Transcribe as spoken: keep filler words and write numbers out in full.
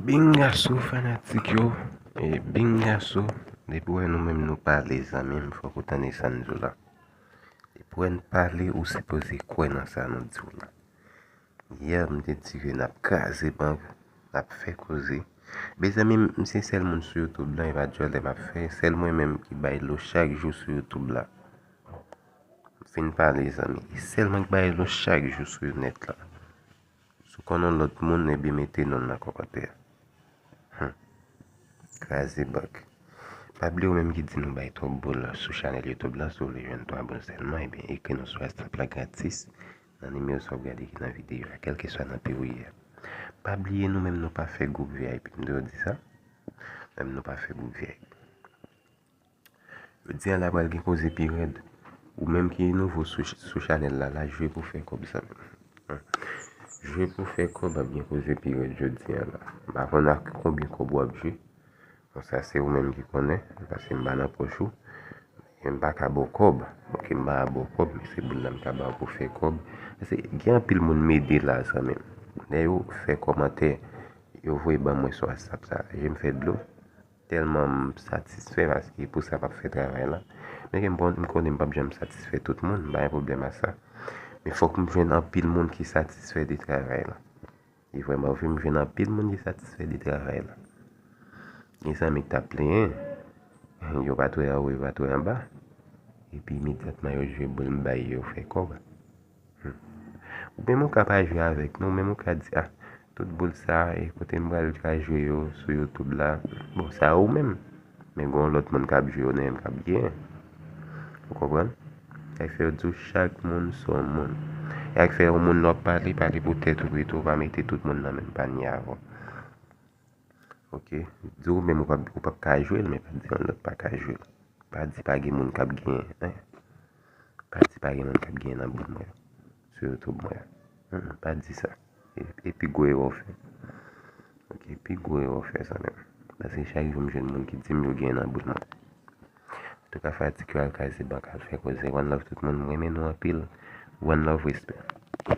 Bingaso fanatik yo, e bingaso, depi w wè nou menm nou pale zanmi m, fòk ou tande sa n di w la. Depi w wè n pale, ou sipoze kwè nan sa nou di w la. Yè, m te di ke n ap kraze bank, n ap fè koze. Mezanmi, m se sèl moun sou YouTube lan, e pa djòlè m ap fè, sèl mwen menm ki bay lo chak jou sou YouTube la. M fin pale, zanmi, e sèl mwen ki bay lo chak jou sou nèt la. Si w konn yon lòt moun, ebyen mete non l nan kòmantè. Hum. Kraze bank. Pa bliye ou menm ki di nou bay twòp boul sou chanèl YouTube la, si w vle jwenn twa boul sèlman, ebyen ekri nou sou WhatsApp la gratis, nan nimewo sa w ap gade ki nan videyo a, kèlkeswa nan peyi w ye a. Pa bliye nou menm nou pa fè gwoup V I P, m toujou di sa. Menm nou pa fè gwoup V I P. Jodi a la pral gen koze pi rèd. Ou menm ki nouvo sou, sou chanèl la, la jwe pou fè kòb zanmi m. Jwe pou fè kòb ap gen koze pi rèd jodi a la. M pa konn ak konbyen kòb w ap jwe. Bon, sa se ou menm ki konnen, paske m pa nan pòch ou. E m pa ka ba w kòb. Oke, m pa ka ba w kòb, men se boul la m ka ba w pou fè kòb. Paske gen anpil moun m ede la zanmi m. Lè yo fè kòmantè, yo voye ban mwen sou WhatsApp sa, je m fè dlo. Tèlman m satisfè paske pou sa m ap fè travay la. Men ke m, bon, m konnen m p ap janm satisfè tout moun, m pa gen pwoblèm a sa. Men fòk m jwenn anpil moun ki satisfè de travay la. E vrèman vre, m jwenn anpil moun ki satisfè de travay la. Gen zanmi ki t ap plenyen, yo pa t wè anwo, yo pa t wè anba. Epi imedyatman yo jwe boul m bay yo fè kòb. Ou menm ou ka pa jwe avèk nou, ou menm ou ka di, ah, tout boul sa, e kote m pral ka jwe yo sou YouTube la. Bon, sa ou menm. Men gen yon lòt moun k ap jwe yo, nan menm k ap genyen. Ou konprann? Sa k fè yo di w chak moun se yon moun. Sa k fè yon moun lè w ap pale, pale pou tèt ou pito, pa mete tout moun nan menm panye avè w. Oke? Di ou menm ou p ap, ou p ap ka jwe l, men pa di yon lòt pa ka jwe l. Pa di pa gen moun k ap genyen, en. Pa di pa gen moun k ap genyen nan boul mwen, sou YouTube mwen. Mm, pa di sa. E, e pi gwo erè w fè. Oke, pi gwo erè w fè, zanmi m. Paske chak jou m jwenn moun ki di m yo genyen nan boul mwen. Antouka, fanatik yo, al kraze bank, al fè koze. One love tout moun, m renmen nou anpil. One love, respè.